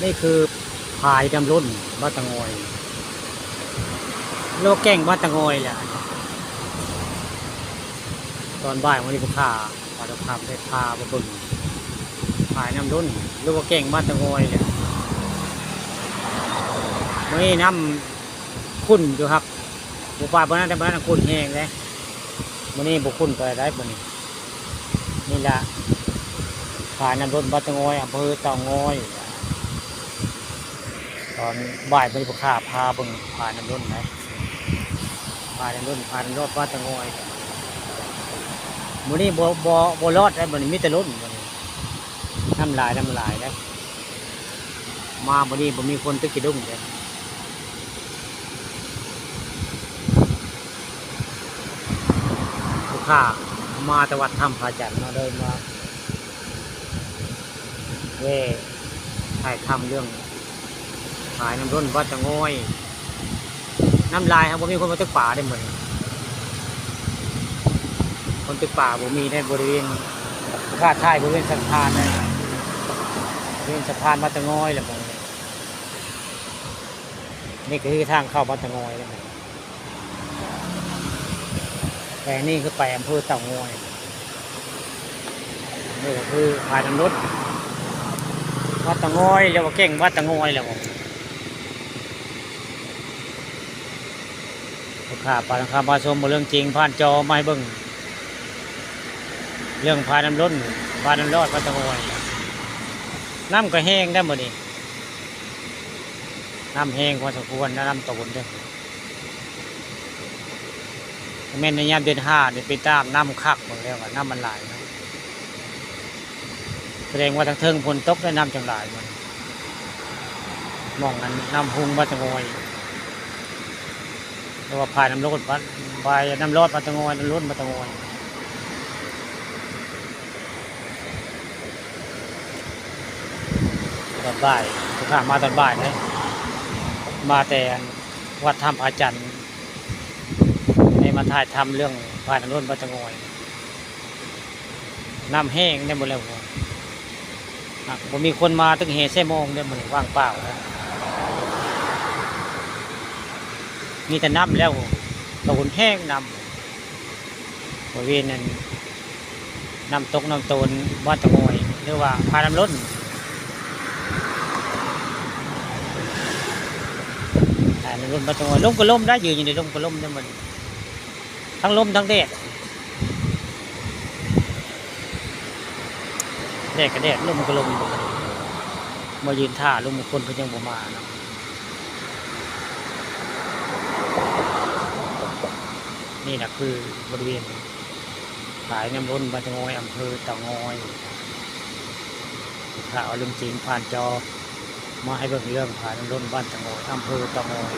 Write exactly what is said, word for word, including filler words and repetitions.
นี่คือฝายน้ำล้นบ้านตะงอย หรือว่าแก่งบ้านตะงอยแหละ ตอนบ่ายวันนี้พวกข้า พาทุกท่านได้พามาเบิ่งฝายน้ำล้น หรือว่าแก่งบ้านตะงอยแหละ มื้อนี้น้ำขุ่นอยู่ครับ บ่ปานมื้อนั้น แต่มื้อนั้นขุ่นแฮงเด้ มื้อนี้บ่ขุ่นปานใดมื้อนี้ นี่ล่ะ ฝายน้ำล้นบ้านตะงอย อำเภอเต่างอย ตอนบ่ายมื้อนี้พวกข้าพาเบิ่งฝายน้ำล้นนะ ฝายน้ำล้น ฝายน้ำล้นบ้านตะงอย มื้อนี้บ่ บ่ บ่รอดแล้ว มื้อนี้มีแต่ล้นมื้อนี้ น้ำหลาย น้ำหลายแล้ว มามื้อนี้บ่มีคนตึกขี้ดุ้งเลย ลูกค้ามาแต่วัดถ้ำพระจันทร์เนาะ เลยมาแวะถ่ายทำเรื่องฝายน้ำล้นบ้านตะงอย น้ำหลายครับ บ่มีคนมาตึกปลาได้มื้อนี้ คนตึกปลาบ่มีในบริเวณ ข้าถ่ายบริเวณสะพานนะ บริเวณสะพานบ้านตะงอยแหละมื้อนี้ นี่ก็คือทางเข้าบ้านตะงอยแหละมื้อนี้ แต่นี่คือไปอำเภอเต่างอย นี่ก็คือฝายน้ำล้นบ้านตะงอย เรียกว่าแก่งบ้านตะงอยแหละผม ลูกค้าปานคำมาชมเรื่องจริง ผ่านจอมาให้เบิ่ง เรื่องฝายน้ำล้น ฝายน้ำรอดบ้านตะงอย น้ำก็แฮงได้มื้อนี้ น้ำแฮงพอสมควรนะ น้ำโตนเด้อ แม่นในยามเดือนห้านี่ไปตามน้ำคักหมดแล้วอะ น้ำมันหลายนะ แสดงว่าทางเทิงฝนตกได้น้ำจังหลายมัน หม่องนั้นน้ำพุงบ้านตะงอย หรือว่าฝายน้ำล้นบ้าน ฝายน้ำรอดบ้านตะงอย น้ำล้นบ้านตะงอย ตอนบ่าย ลูกค้ามาตอนบ่ายนะ มาแต่วัดถ้ำพระจันทร์ ได้มาถ่ายทำเรื่องฝายน้ำล้นบ้านตะงอย น้ำแฮงได้หมดแล้ว หากบ่มีคนมาตึกแห่ใส่มองได้หมด ว่างเปล่าแล้ว มีแต่น้ำแล้ว ตะกนแฮงน้ำ บริเวณนั้น น้ำตกน้ำโตนบ้านตะงอย หรือว่าฝายน้ำล้น ฝายน้ำล้นบ้านตะงอย ลมก็ลมได้ ยืนอยู่ในลมก็ลมได้หมด ทั้งลมทั้งแดด แดดก็แดด ลมก็ลม มายืนถ่าลม คนเพิ่นยังบ่มาเนาะ นี่นะคือบริเวณฝายน้ำล้นบ้านตะงอย อำเภอเต่างอย ข่าวเรื่องจริงผ่านจอ มาให้เบิ่งเรื่องฝายน้ำล้นบ้านเต่างอย อำเภอเต่างอย